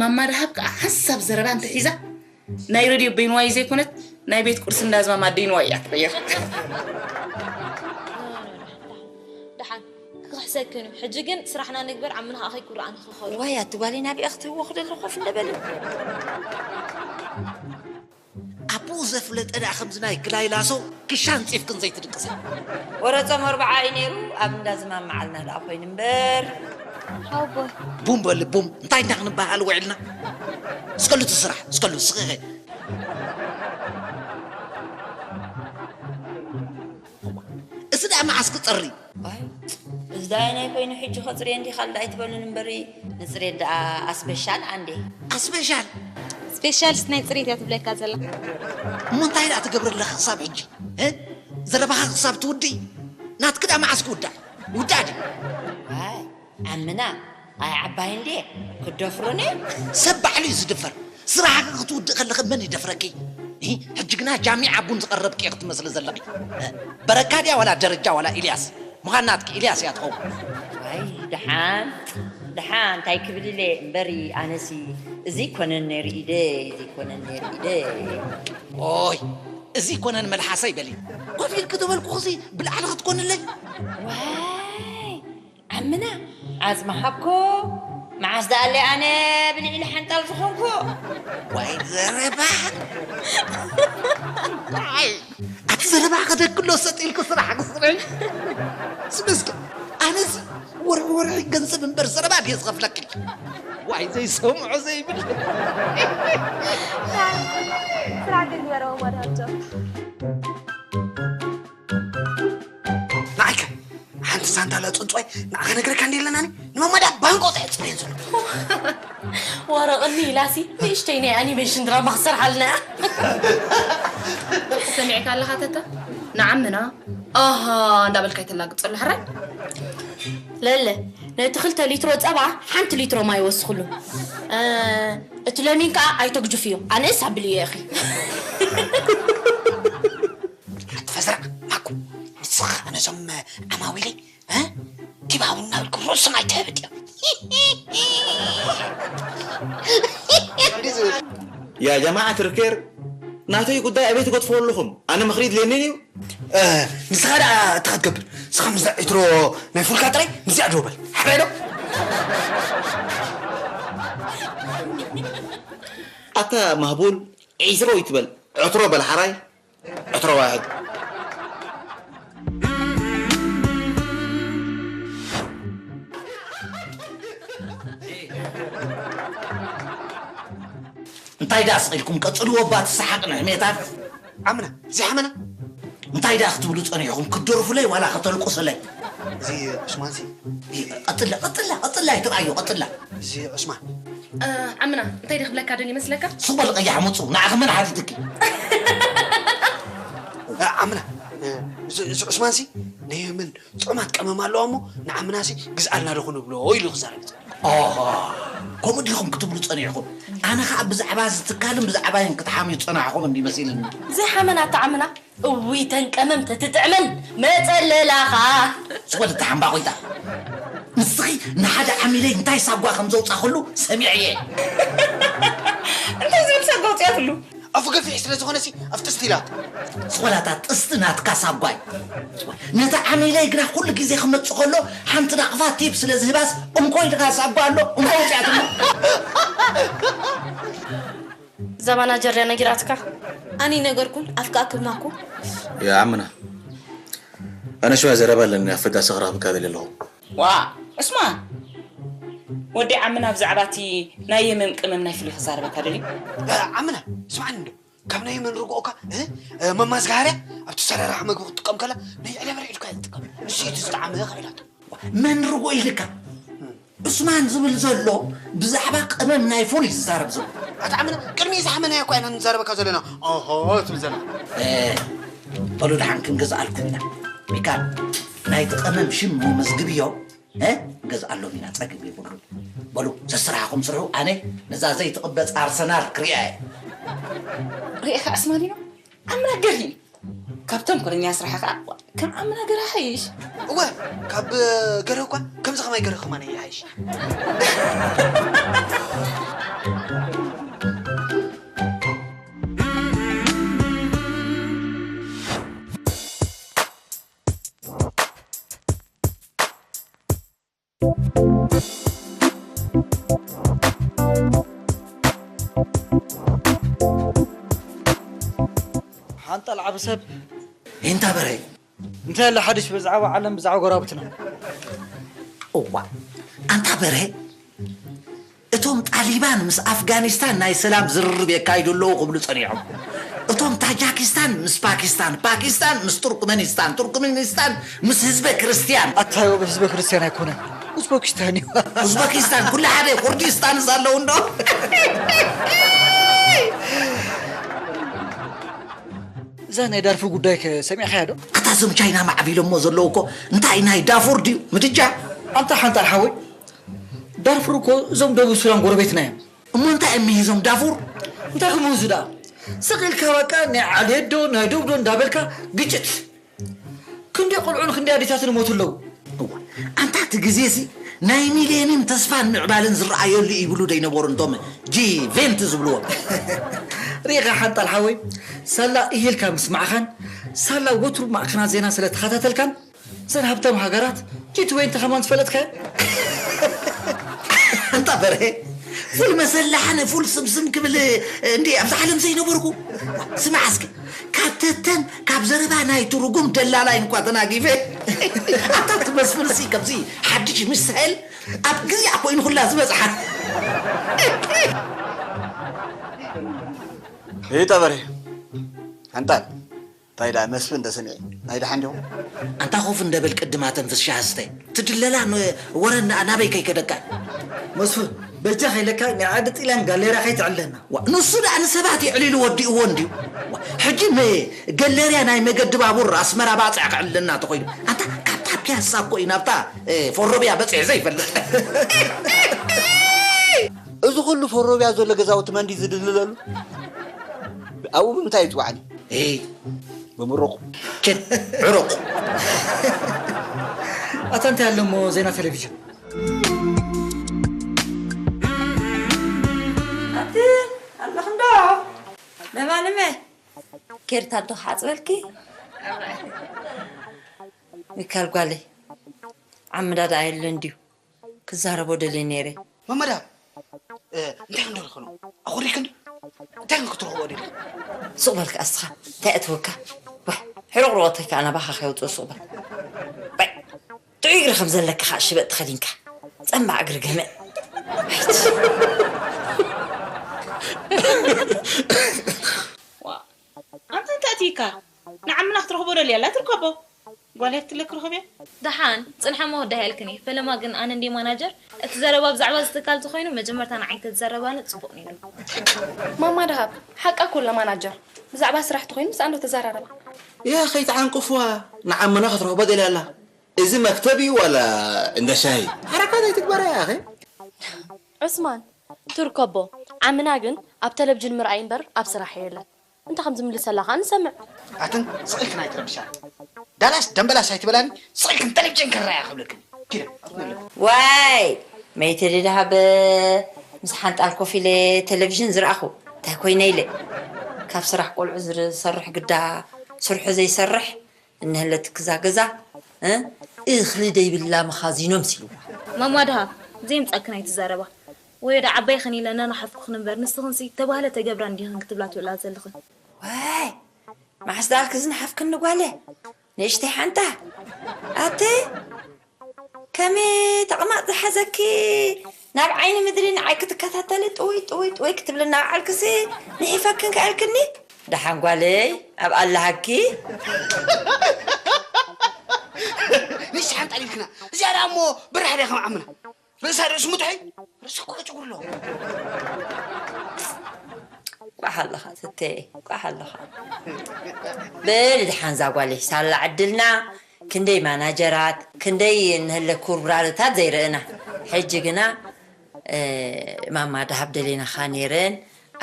ማማ ደሃብ ከኣ ሓንሳብ ዘረባ እንተሒዛ ናይ ረድዮ በይንዋይ ዘይኮነት ናይ ቤት ቁርሲ እንዳዝማም ኣደይንዋይ እያ ትቕይር። ደሓን ክኽሕሰክን እዩ። ሕጂ ግን ስራሕና ንግበር ዓምና ከኣ ከይኩርኣ ንኽኸሉ። ዋይ ኣቲ ጓለይ ናብኣ ክትህወኺ ደለኹ ኮፍ እንደ በሊ። ኣቦኡ ዘፍለጠ ደኣ ከምዚ ናይ ክላይ ላሶ ክሻ ኣንጺፍክን ዘይትድቅሳ። ወረ ጾም ኣርብዓ እዩ ነይሩ ኣብ እንዳ ዝማም መዓልና ደኣ ኮይኑ እምበር። ሓወቦይ። ቡም በሊ ቡም እንታይ እንዳ ክንበሃል ውዒልና። እስከሉ እቲ ስራሕ እስከሉ ስኺ። እዚ ደኣ መዓስ ክጸሪ። ዋይ፣ እዚ ደኣ ናይ ኮይኑ ሕጂ ከጽርየ እንዲ ካልእ ደኣ ኣይትበሉን እምበሪ፣ ንጽሬት ደኣ ኣስበሻል ኣንዴ። ኣስበሻል? ስፔሻሊስት ናይ ጽሬት እያ ትብለካ ዘላ። እሞ እንታይ ደኣ ትገብሪ ኣለኺ ክሳብ ሕጂ? እ? ዘረባኺ ክሳብ ትውድኢ? ናትኪ ደኣ መዓስ ክውዳእ? ይውዳእ ድዩ? ዋይ፣ ዓምና ኣይ ዓባይ እንዴ ክደፍሩኒ። ሰብ ባዕሉ እዩ ዝድፈር። ስራሕኪ ክትውድእ ከለኺ መን ይደፍረኪ? እሂ፣ ሕጂ ግና ጃሚዓ ቡን ዝቐረብኪ ኢኺ ትመስሊ ዘለኺ። በረካ ድያ ዋላ ደረጃ ዋላ ኢልያስ? ምዃን ናትኪ ኢልያስ እያ ትኸውን። ኣይ ደሓን ደሓን እንታይ ክብል ኢለ እምበሪ ኣነሲ እዚ ኮነን ነይሩ ኢደ እዚ ኮነን ነይሩ ኢደ። ኦይ እዚ ኮነን መልሓሰይ በሊ። ኮፍ ኢልኪ ተበልኩኺሲ ብላዕሊ ክትኮንለይ። ዋይ ዓምና ዓጽሚ ሃብኮ መዓስ ደኣለ ኣነ ብልዒ ሓንጣል ዝኾንኩ። ዋይ ዘረባ ኣቲ ዘረባ ከደክሎ ሰጥ ኢልኩ ስራሕ ክስርሕ ስመስክ ኣነዚ ወርሒ ወርሒ ገንዘብ እምበር ዘረባ ድየ ዝኸፍለኪ ዋይ ዘይሰምዖ ዘይብል ስራሕ ግን ዝበረዎ ጓዳቸው ንዓይከ ሓንቲ ሳንታ ለፅንፅዋይ ንዓ ከነግረካ እንዲ ኣለናኒ ንመማዳ ባንቆ ተሕፅር እየን ዘሎ ወረቕኒ ኢላሲ ንእሽተይ ናይ ኣኒሜሽን ድራማ ክሰርሓልና እያ ሰሚዕካ ኣለኻ ተተ ንዓምና ኣሃ እንዳበልካ ይተላግፅ ዘሎ ሕራይ ለለ ነቲ ክልተ ሊትሮ ፀባ ሓንቲ ሊትሮ ማይ ወስኽሉ እቲ ለሚን ከዓ ኣይተግጅፍዮ ኣነስ ኣብልዮ ኢኺ ሓንቲ ፈዝራ ማኩ ንስኻ ነዞም ዓማዊለይ እ? ዲባውን እናበልኩም ርእሶም ኣይትህብጥ እዮም። ያ ጀማዓ ትርኬር ናተይ ጉዳይ ኣበይ ትገድፍዎ ኣለኹም? ኣነ ምኽሪ ድልየንን እዩ። ንስኻ ደኣ እንታይ ክትገብር? ንስኻ ምስዛ ዒትሮ ናይ ፉልካ ጥራይ ምስዚኣ ደው በል። ሓራይ ዶ? ኣታ ማህቡል ዒትሮ ይትበል ዕትሮ በል ሓራይ። ዕትሮ ዋሕድ። እንታይ ደኣ ስቕ ኢልኩም ቀጽልዎ፣ እባ ትሰሓቕ ንሕሜታት። ዓምና፣ እዚ ሓመና። እንታይ ደኣ ክትብሉ ጸኒሕኩም? ክትደርፉለይ ዋላ ከተልቁሱለይ? እዚ ዑስማንሲ። ቀጽላ፣ ቀጽላ፣ ቀጽላ፣ ይትርኣዮ፣ ቀጽላ። እዚ ዑስማን። እ፣ ዓምና፣ እንታይ ድኽብለካ ደልዩ ይመስለካ? ሱቕ በል ቀያሕ፣ ምጹ፣ ንዓኺ መን ሓቲትኪ? እ፣ ዓምና፣ እ፣ እዚ፣ እዚ ዑስማንሲ ናይ የመን ጥዑማት ቀመም ኣለዋ እሞ፣ ንዓምናሲ ግዝኣልና ዶ ክንብሎ ኢሉ ክዛረብ ይጽ-። ኦሆ፣ ከምኡ ዲኹም ክትብሉ ጸኒሕኩም? ኣነ ኸኣ ብዛዕባ እዚ ትካልን ብዛዕባይን ክትሓምዩ ጸናሕኩም እንዲ መሲልኒ። ዘይሓመና ኣታ ዓምና፣ እውይ፣ ተን ቀመም ተትጥዕመን መጸለላኻ። ስቕ በል እታ ሓምባቖይታ። ንስኺ ንሓደ ዓሚለይ እንታይ ሳጓ ከም ዘውጻኹሉ ሰሚዐ እየ። እንታይ ዝብል ሳጓ ኣውጺኣትሉ? ኣፉ ገፊሕ ስለ ዝኾነሲ ኣብ ጥስቲ ኢላቶ። ስቕ በል ኣታ ጥስቲ ናትካ ሳጓይ። ነታ ዓሚለይ ግና ኩሉ ግዜ ክመጽእ ከሎ ሓንቲ ናቕፋ ቲፕ ስለ ዝህባስ እንኮ ኢልካ ሳጓ ኣሎ እንኮ ኣውጺኣትሉ። እዛ ማናጀር ድያ ነጊራትካ? ኣነ ይነገርኩን ኣፍካ ኣክብናኩ። ያ ዓምና፣ ኣነ ሽዋ ዘረባ ኣለኒ፣ ኣብ ፈዳሲ ክረኽብካ ደልየ ኣለኹ። ዋ፣ ዑስማን፣ ወዲ ዓምና ብዛዕባ እቲ ናይ የመን ቅመም ናይ ፍሉይ ክዛረበካ ደልዩ። እ፣ ዓምና፣ ስምዓኒ እንዶ፣ ካብ ናይ የመን ርግኦካ፣ እ፣ እ፣ መማዝጋሃርያ ኣብቲ ሰራራሕ መግቢ ክትጥቀም ከላ ናይ ዕለበርዒ ኢልካ እያ ትጥቀም። ንሱ እዩ እቲ ዝጠዓመ ኢኻ ኢላቶ። መን ርግኦ ኢልካ? ዑስማን ዝብል ዘሎ ብዛዕባ ቀመም ናይ ፉል እዩ ዝዛረብ ዘሎ። ኣታ ዓምና፣ ቅድሚ እዚ ሓመናያ እኮ ኢና ንዛረበካ ዘለና። ኦሆ ትብል ዘላ። እ፣ በሉ ደሓን ክንገዝኣልኩም ኢና። ሚካል፣ ናይቲ ቀመም ሽም መመዝግብዮ፣ እ፣ ንገዝኣሎም ኢና፣ ጸገም የብሉን። በሉ፣ ሰስራሕኹም ስርሑ፣ ኣነ ነዛ ዘይትቕበጽ ኣርሰናል ክሪኣ እየ። ርኢኻ ዑስማኒኖ? ዓምና ገርሂ። ካብ ተንኮለኛ ስራሕ ኸዓ ከም ዓምና ገርሂ ይሓይሽ። እወ፣ ካብ ገርሂ እኳ ከምዚ ኸማይ ገርሂ ኸማን ይሓይሽ። ሓንጣል ዓቢ ሰብ። እንታ በረ። እንታይ ኣሎ ሓድሽ ብዛዕባ ዓለም፣ ብዛዕባ ጎረባብትና? እዋ፣ ኣንታ በረ፣ እቶም ጣሊባን ምስ ኣፍጋኒስታን ናይ ሰላም ዝርርብ የካይዱ ኣለዉ ክብሉ ጸኒሖም። እቶም ታጃኪስታን ምስ ፓኪስታን፣ ፓኪስታን ምስ ቱርክመኒስታን፣ ቱርክመኒስታን ምስ ህዝበ ክርስትያን። ኣታ፣ ህዝበ ክርስትያን ኣይኮነን፣ ኡዝበኪስታን እዩ። ኡዝበኪስታን ኩሉ ሓደ፣ ኩርዲስታንስ ኣለዉ እንዶ። እዛ ናይ ዳርፉር ጉዳይ ከ ሰሚዕካያ ዶ? ኣታ፣ እዞም ቻይና ማዕቢሎሞ ዘለዉ እኮ እንታይ ናይ ዳፉር ድዩ ምድጃ? ኣንታ ሓንጣል ሓወይ፣ ዳርፉር እኮ እዞም ደቡብ ሱዳን ጎረቤትና እዮም። እሞ እንታይ እዮም ምሂዞም ዳፉር? እንታይ ክምህዙ ደኣ? ስቕ ኢልካ በቃ ናይ ዓሌት ዶ ናይ ደቡብ ዶ እንዳበልካ ግጭት። ክንደይ ቆልዑን ክንደይ ኣዴታትን ይሞቱ ኣለዉ። እዋ፣ ኣንታ እቲ ግዜሲ ናይ ሚሌኒየም ተስፋን ምዕባለን ዝረኣየሉ ይብሉ ዶ ይነበሩ እንቶም ጂ ቬንቲ ዝብልዎም? ርኢኻ ሓንጣል ሓወይ፣ ሳላ ኢሂልካ ምስማዕኻን ሳላ ወትሩ ማዕከናት ዜና ስለ ተኸታተልካን፣ እዘን ሃብታም ሃገራት ጂ ትዌንቲ ከማን ዝፈለጥካዮ? ኣንታ በርሄ፣ ፉል መሰላሕን ፉል ስምስም ክብል እንዲ ኣብዛ ዓለም ዘይነበርኩ። ስማዕ እስኪ፣ ካብ ተተን ካብ ዘረባ ናይ ትርጉም ደላላይን እኳ ተናጊፈ። ኣታ ትመስፍንሲ ከምዚ ሓድሽ ሚሳኤል ኣብ ግዜኣ ኮይኑ ኩላ ዝበጽሓ። ይታ በርሄ፣ ሓንጣል። እንታይ ደኣ መስፍን እንተ ሰሚዐ፣ ናይ ደሓን ዲኹም? ኣንታ ኮፍ እንደ በል ቅድም ኣተንፍስ ሻህ ስተ። ትድለላ ን-፣ ወረ ና-፣ ናበይ ከይከደካ? መስፍን፣ በጃ ከይለካ ናይ ዓዲ ጢልያን ጋሌርያ ከይትዕለና። ዋ፣ ንሱ ደኣ ንሰባት የዕሊሉ ወዲእዎ እንድዩ። ዋ፣ ሕጂ ም-፣ ገለርያ ናይ መገዲ ባቡር ኣስመራ ባጽዕ ክዕልለና ተኾይኑ። ኣንታ ካብታ ፒያሳ እኮ እዩ ናብታ፣ እ፣ ፎሮብያ በጺሑ ዘይፈልጥ። እዚ ኩሉ ፎሮብያ ዘሎ ገዛውቲ መንዲ ዝድልለሉ? ኣብኡ ብምንታይ ይጽዋዕኒ? እይ። ብምሩቕ። ኬድ ዕሩቕ። ኣታ እንታይ ኣሎ እሞ ዜና ቴሌቪዥን? ለማንመ ኬርታ ዶ ክዓፅበልኪ? ሚካል ጓለይ፣ ዓምዳ ደኣ የለን ድዩ? ክዛረቦ ደልየ ነይረ። መመዳ፣ እንታይ ክንደልክ ነው? ኣኹሪክን እንታይ ክትረኽቦ ደሊ? ሱቕ በልካ እስኻ፣ እንታይ እትውካ? ዋ፣ ሕርቕርቆተይ ከኣ ናባኻ ከየውፅኦ ሱቕ በል። ዋይ፣ ጥዑይ እግሪ ከም ዘለካ ከኣ ሽበጥ ተኸዲንካ። ጸማዕ እግሪ ገመ። ዋ፣ ኣንተ እንታይ እትይካ? ንዓምና ክትረኽቦ ደልያ ኣላ ትርከቦ። ጓል ሄርትለ ክረኽብ እየ። ደሓን ጽንሐ እሞ ወዳሂ ኣልክኒ። ፈለማ ግን ኣነ እንድየ ማናጀር፣ እቲ ዘረባ ብዛዕባ እዚ ትካል ተኾይኑ መጀመርታ ንዓይ እንተዝዘረባኒ ጽቡቕ ነይሩ። ማማ ደሃብ ሓቃ እኮ ኣላ ማናጀር፣ ብዛዕባ ስራሕ ተኾይኑ ምስኣ እንዶ ተዘራረባ። ያ ከይትዓንቅፍዋ ንዓምና ክትረኽቦ ደልያ ኣላ። እዚ መክተብ እዩ ዋላ እንዳ ሻሂ? ሓረካት ኣይትግበራ ያኺ። ዑስማን ትርከቦ ዓምና ግን ኣብ ተለብጅን ምርኣይ እምበር ኣብ ስራሕ የለን። እንታይ ከም ዝምልሰላ ከኣ ንሰምዕ። ኣትን ስቕ ኢልክን ኣይትረብሻ። ዳላስ ደምበላስ ኣይትበላኒ፣ ስቕ ኢልክን ተለብጀን ክረኣያ ክብለክን። ኪደ፣ ኣትመለኩ። ዋይ መይተ ድዳሃበ ምስ ሓንጣል ኮፍ ኢለ ቴሌቪዥን ዝረኣኹ እንታይ ኮይነ ኢለ ካብ ስራሕ ቆልዑ ዝሰርሕ ግዳ ስርሑ ዘይሰርሕ እንህለ ትክዛ ገዛ እ እኽሊ ደይብላ መኻዚኖ ምሲልዋ። ማማ ድሃ ዘይምጻክን ኣይትዛረባ። ወዮ ዳ ዓባይ ኸን ኢለና ናሓፍኩኽን እምበር ንስኽንሲ ተባህለ ተገብራ እንዲኽን ክትብላ ትውዕላ ዘለኽን። ዋይ መዓስ ደኣ ክዝንሓፍክኒ ጓለ ንእሽተይ ሓንታ ኣቲ ከመይ ተቕማጥ ዝሓዘኪ ናብ ዓይኒ ምድሪ ንዓይ ክትከታተሊ ጥውይ ጥውይ ጥውይ ክትብሊ እናበዓልክሲ ንሒፈክን ከኣልክኒ ደሓን ጓለይ ኣብ ኣለሃኪ ንእሽተይ ሓንጣ ኢልክና እዚኣ ደኣ እሞ ብራሕ ደኣ ከም ዓምና ርእሳ ርእሱ ምጥሐይ ርእሱ እኮ ጭጉር ኣለዎ። ቋሕ ኣለኻ ትተየ ቋሕ ኣለኻ። በሊ ድሓን ዛ ጓለይ ሳላ ዕድልና ክንደይ ማናጀራት ክንደይ እንህለ ኩርብራርታት ዘይርእና። ሕጂ ግና ማማ ደሃብ ደሌናኻ ነይረን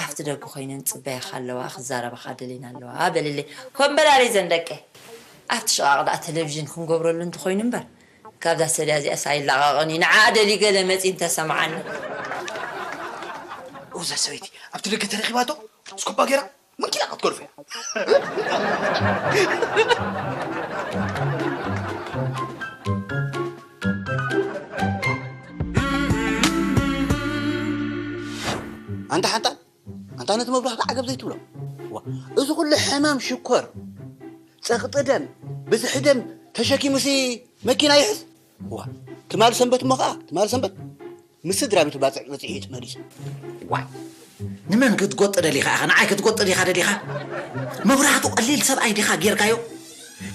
ኣብቲ ደገ ኮይነን ጽበያኻ ኣለዋ ክዛረባኻ ደሌና ኣለዋ በልለይ። ኮምበላለይ ዘን ደቀ ኣብቲ ሽቓቕ ደኣ ቴሌቪዥን ክንገብረሉ እንተኾይኑ እምበር ካብዛ ሰድያ እዚኣስ ኣይላቐቕን እዩ። ንዓኣ ደልዩ ገለ መጺኡ እንተሰምዓኒ። እዛ ሰበይቲ ኣብቲ ደገ ተረኺባቶ እስኮባ ገይራ መንኪና ክትገድፎ እያ። ኣንታ ሓንጣል ኣንታ ነቲ መብራህቲ ዓገብ ዘይትብሎ ዋ፣ እዚ ኩሉ ሕማም ሽኮር፣ ጸቕጢ ደም፣ ብዝሒ ደም ተሸኪሙሲ መኪና ይሕዝ ዋ። ትማል ሰንበት እሞ ኸዓ ትማል ሰንበት ምስ ስድራ ቤቱ ባጽዕ በጺሑ እዩ ተመሊሱ። ዋይ ንመን ክትጎጥ ደሊኻ ኢኻ? ንዓይ ክትጎጥ ዲኻ ደሊኻ? መብራህቱ ቀሊል ሰብኣይ ዲኻ ጌርካዮ?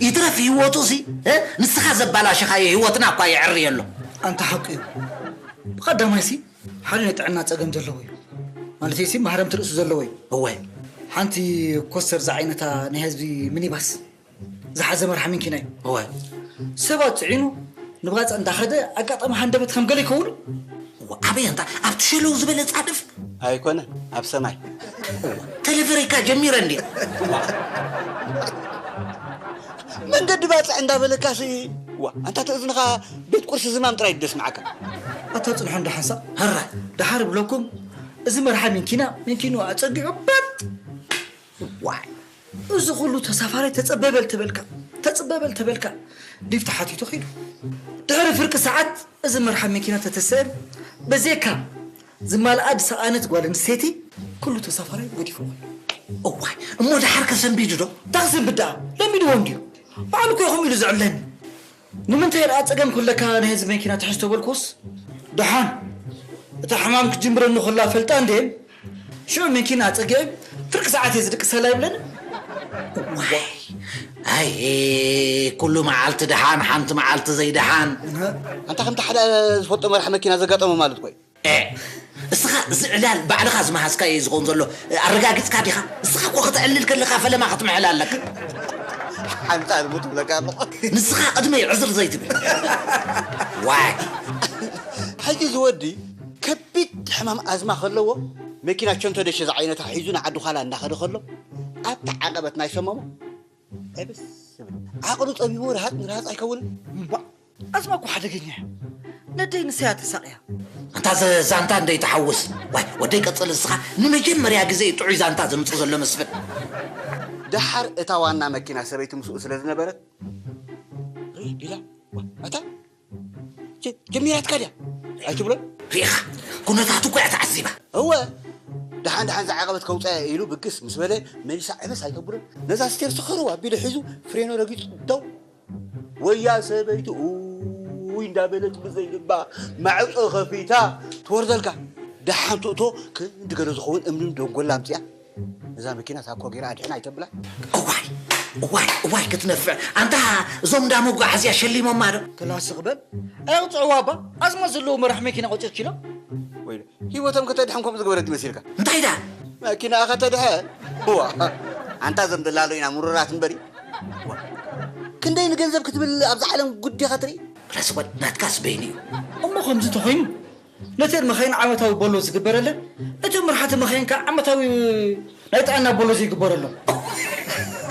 ይትረፍ ህይወቱ ሲ ንስኻ ዘባላሸኻዮ ህይወትና እኳ የዕሪ ኣሎ። ኣንታ ሓቁ እዩ። ብቐዳማይ ሲ ሓደ ናይ ጥዕና ጸገም ዘለዎ እዩ። ማለተይ ሲ ማህረምቲ ርእሱ ዘለዎ እዩ። እወ። ሓንቲ ኮስተር ዝዓይነታ ናይ ህዝቢ ሚኒባስ ዝሓዘ መርሓ መኪና እዩ። እወ። ሰባት ጽዒኑ ንባጽዕ እንዳኸደ ኣጋጣሚ ሃንደበት ከም ገለ ይከውኑ። እወ፣ ኣበይ ኣንታ ኣብቲ ሸለው ዝበለ ጻድፍ? ኣይኮነን፣ ኣብ ሰማይ። ተለፈረካ ጀሚረ እንድየ። መንገዲ ባጽዕ እንዳበለካሲ ዋ ኣንታ ተእዝንኻ ቤት ቁርሲ ዝማም ጥራይ ደስምዓካ። ኣታ ጽንሖ እንዳ ሓንሳእ ሃራ ደሓር ብለኩም እዚ መርሓ ሚንኪና ሚንኪኑ ኣጸጊዑ በጥ ዋይ እዚ ኩሉ ተሳፋራይ ተጸበበል ተበልካ ተጸበበል ተበልካ ሊፍት ሓቲቱ ኺዱ ድሕሪ ፍርቂ ሰዓት እዚ መርሓ ሚንኪና ተተሰእን በዜካ ዝማልኣ ዝሰኣነት ጓል ኣንስተይቲ ኩሉ ተሳፋራይ ገዲፍዎ ኣሎ። እዋይ እሞ ደሓር ከሰንቢዱ ዶ? እንታይ ክሰንብድ ደኣ ለሚድዎ እንድዩ ባዕሉ እኮ እዩ ከምኡ ኢሉ ዝዕብለኒ። ንምንታይ ደኣ ጸገም ክህለካ ናይ ህዝቢ መኪና ትሕዝ ተበልኩስ ደሓን እታ ሕማም ክትጅምረኒ ከላ ፈልጣ እንድየ ሽዑ መኪና ኣጸጊዐ ፍርቂ ሰዓት እየ ዝድቅሰላ ይብለኒ። እዋይ ኣይ ኩሉ መዓልቲ ደሓን ሓንቲ መዓልቲ ዘይደሓን። ኣንታ ከምቲ ሓደ ዝፈልጦ መራሕ መኪና ዘጋጠሞ ማለት እኮ እዩ። ኤእ! እስኻ እዚ ዕላል ባዕልኻ ዝመሃዝካዮ እዩ ዝኸውን ዘሎ ኣረጋጊጽካ ዲኻ? እስኻ እኮ ከተዕልል ከለኻ ፈለማ ክትምዕል ኣለካ። ሓንጻ ልቡ ትብለካ ኣሎ። ንስኻ ቅድመይ ዕዝር ዘይትብል። ዋይ! ሕጂ እዚ ወዲ ከቢድ ሕማም ኣዝማ ከለዎ መኪና ቸንቶ ደሸ ዝዓይነታ ሒዙ ንዓዲ ዃላ እንዳኸደ ከሎ ኣብቲ ዓቐበት ናይ ሰመሞ ዕብስ ይብል። ዓቕሉ ጸቢቡ ርሃጽ ንርሃጽ ኣይከውንን። እምቧእ! ኣዝማ እኮ ሓደገኛ እያ። ነደይ ንሰያ ተሳቕያ። ኣንታ ዘ-፣ ዛንታ እንደይትሓውስ። ዋይ፣ ወደይ ቀጽል እስኻ። ንመጀመርያ ግዜ እዩ ጥዑይ ዛንታ ዘምጽእ ዘሎ መስፍን። ደሓር እታ ዋና መኪና ሰበይቲ ምስኡ ስለ ዝነበረት፣ ሪእ ቢላ፣ ዋ፣ ኣታ፣ ጀ-፣ ጀሚራትካ ድያ? ኣይትብሎን? ሪኢኻ፣ ኩነታቱ እኮ እያ ተዓዚባ። እወ፣ ደሓን ደሓን ዝዓቐበት ከውፅኣ እየ ኢሉ ብግስ ምስ በለ፣ መሊሳ ዕበስ ኣይተብሎን። ነዛ ስቴር ስኸሩ ኣቢሉ ሒዙ ፍሬኖ ረጊፁ ደው። ወያ ሰበይቲ ኡይ እንዳበለት ብዘይልባ ማዕፆ ከፊታ ትወርደልካ። ደሓን ትእቶ ክንዲ ገለ ዝኸውን እምንን ደንጎላ ኣምፅኣ። እዛ መኪና ሳኮ ገይራ ኣድሕና ኣይተብላ። እዋይ፣ እዋይ፣ እዋይ ክትነፍዕ። ኣንታ እዞም እንዳ መጓዓዝያ ሸሊሞማ ዶ? ክላስ ክበል። ኣየቕፅዕዋ እባ። ኣዝማ ዘለዉ መራሕ መኪና ቆፂርኪ ኢሎም። ወይ ህይወቶም ከተድሕን ከምኡ ዝገበረት ይመስልካ? እንታይ ደኣ? መኪና ከተድሐ? ዋ፣ ኣንታ እዞም ደላሎ ኢና ምሩራት እምበሪ። ዋ፣ ክንደይ ንገንዘብ ክትብል ኣብዚ ዓለም ጉድ ኢኻ ትርኢ? ክላስ ወድ ናትካስ በይኑ እዩ። እሞ ከምዚ ተኾይኑ፣ ነተን መኻይን ዓመታዊ ቦሎ ዝግበረለን፣ እቶም መርሓቲ መኻይን ከኣ ዓመታዊ ናይ ጥዕና ቦሎ ዘይግበረሎም።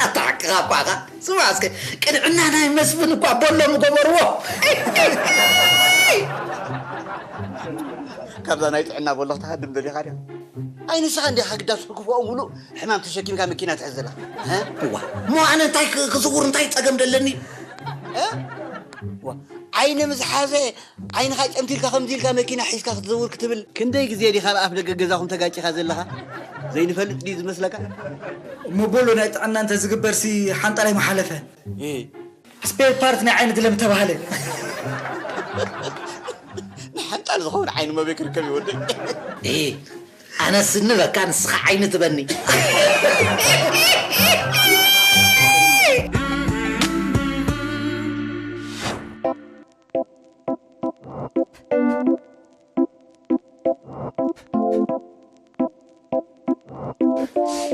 ኣታ ሓቅኻ እኳ ኢኻ። ስማዕ እስከ፣ ቅንዕና ናይ መስፍን እኳ ቦሎ ምገበርዎ። ካብዛ ናይ ጥዕና ቦሎ ክትሃድም ደሊኻ ድያ? ኣይ ንስኻ እንዲኻ ግዳስ ክፉኦ ሙሉእ ሕማም ተሸኪምካ መኪና ትሕዝ ዘላ። እ? እዋ፣ እሞ ኣነ እንታይ ክ-፣ ክዝውር እንታይ ጸገም ደለኒ? እ? ዋ፣ ዓይኒ ምስ ሓዘ ዓይንኻ ጨምቲልካ ከምዚ ኢልካ መኪና ሒዝካ ክትዘውር ክትብል ክንደይ ግዜ ዲኻ ኣብ ኣፍ ደገ ገዛኹም ተጋጭኻ ዘለኻ? ዘይንፈልጥ ድዩ ዝመስለካ? እሞ ቦሎ ናይ ጥዕና እንተ ዝግበርሲ ሓንጣላይ ምሓለፈ። እ። ስፔር ፓርት ናይ ዓይኒ ድለ ምተባህለ። ንሓንጣል ዝኸውን ዓይኒ መበይ ክርከብ ይወደይ። እ፣ ኣነስ እንበካ ንስኻ ዓይኒ ትበኒ።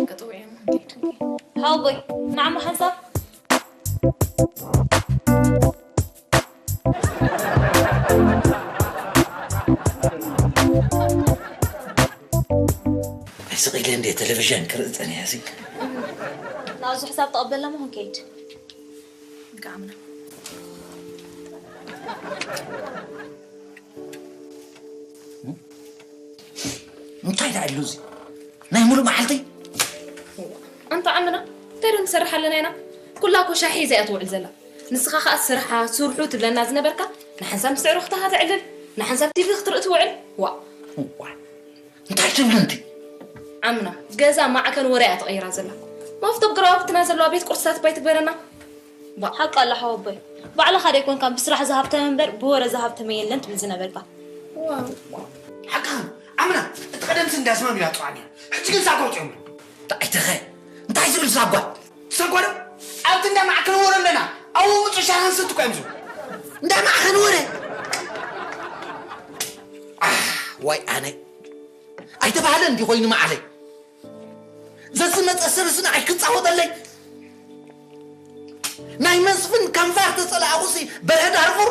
ክጥውዕ እዮም። ሓወቦይ፣ ንዓሞ ሓንሳብ። ስቕ ኢለ እንድየ ቴሌቪዥን ክርኢ ጸኒሐ ሲ። ናብዚ ሕሳብ ተቐበልና እሞ ክንከይድ። እንቃዕ ኣምና። እንታይ ደኣ ኣሎ እዚ? ናይ ሙሉእ መዓልቲ? ኣንታ ዓምና፣ እንታይ ዶ ንሰርሕ ኣለና ኢና? ኩላ እኮ ሻሂ ሒዛ እያ ትውዕል ዘላ። ንስኻ ኸኣ ስርሓ፣ ስርሑ ትብለና ዝነበርካ፣ ንሓንሳብ ምስ ኣዕሩኽትኻ ተዕልል፣ ንሓንሳብ ቲቪ ክትርኢ ትውዕል። ዋእ። ዋእ። እንታይ ትብሊ እንቲ? ዓምና፣ ገዛ ማዕከን ወረ እያ ተቐይራ ዘላ። መፍቶ ግራውትና ዘለዋ ቤት ቁርስታት ባይ ትግበረና። ባ- ሓቃ ኣላ ሓወቦይ። ባዕልኻ ደይኮንካ ብስራሕ ዝሃብተመ እምበር ብወረ ዝሃብተመ የለን ትብል ዝነበርካ። ሓቃ ዓምና፣ እቲ ቀደምሲ እንዳስማም ኢላ ጥዋኛ። ሕጂ ግን ሳጓ ውፅኦም። እንታይ ተኸ? እንታይ ዝብል ሳጓ? ሳጓ ዶ? ኣብቲ እንዳ ማዕከን ወረ ኣለና። ኣብኡ ምፁ ሻሂ ክንሰቲ እኮ እዮም ዝብሉ። እንዳ ማዕከን ወረ? ኣህ፣ ዋይ ኣነ። ኣይተባህለን እንዲ ኮይኑ መዓለይ። ዘዝመጸ ሰብሲ ንዓይ ክጻወተለይ። ናይ መስፍን ከንፋር ተጸላእኹሲ በርሀ ዳርፉር።